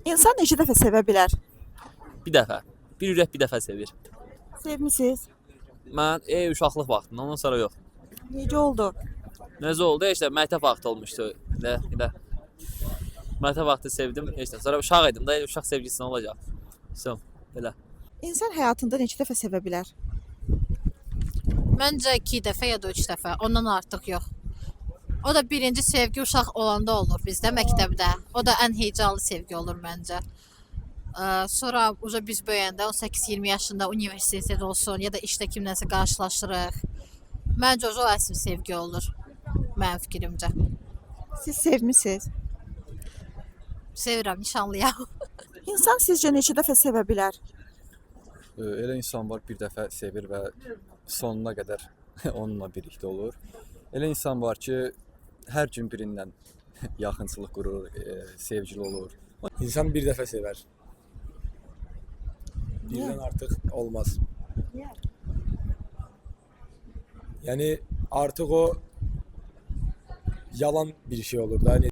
İnsan neçə dəfə sevə bilər? Bir dəfə. Bir ürək bir dəfə sevir. Sevmisiniz? Mən uşaqlıq vaxtında, ondan sonra yox. Necə oldu? Necə oldu? Heç də məktəb vaxtı olmuşdu. Elə, elə. Məktəb vaxtı sevdim, heç də. Sonra uşaq idim də, uşaq sevgisi nə olacaq? So, belə. İnsan həyatında neçə dəfə sevə bilər? Məncə 2 dəfə ya da 3 dəfə, ondan artıq yox. O da birinci sevgi uşaq olanda olur bizdə məktəbdə. O da ən heyecanlı sevgi olur məncə. Sonra uca biz böyüyəndə 18-20 yaşında universitetdə olsun ya da işdə kimlənsə qarşılaşırıq. Məncə o əsl sevgi olur mənim fikrimcə. Siz sevmisiniz? Sevirəm, nişanlıyam. İnsan sizcə neçə dəfə sevə bilər? Elə insan var bir dəfə sevir və sonuna qədər onunla birlikdə olur. Elə insan var ki, hər gün birindən yaxınçılıq qurur, sevgili olur. İnsan bir dəfə sevər. Niyə? Birdən artıq olmaz. Niyə? Yəni artıq o yalan bir şey olur da. Hani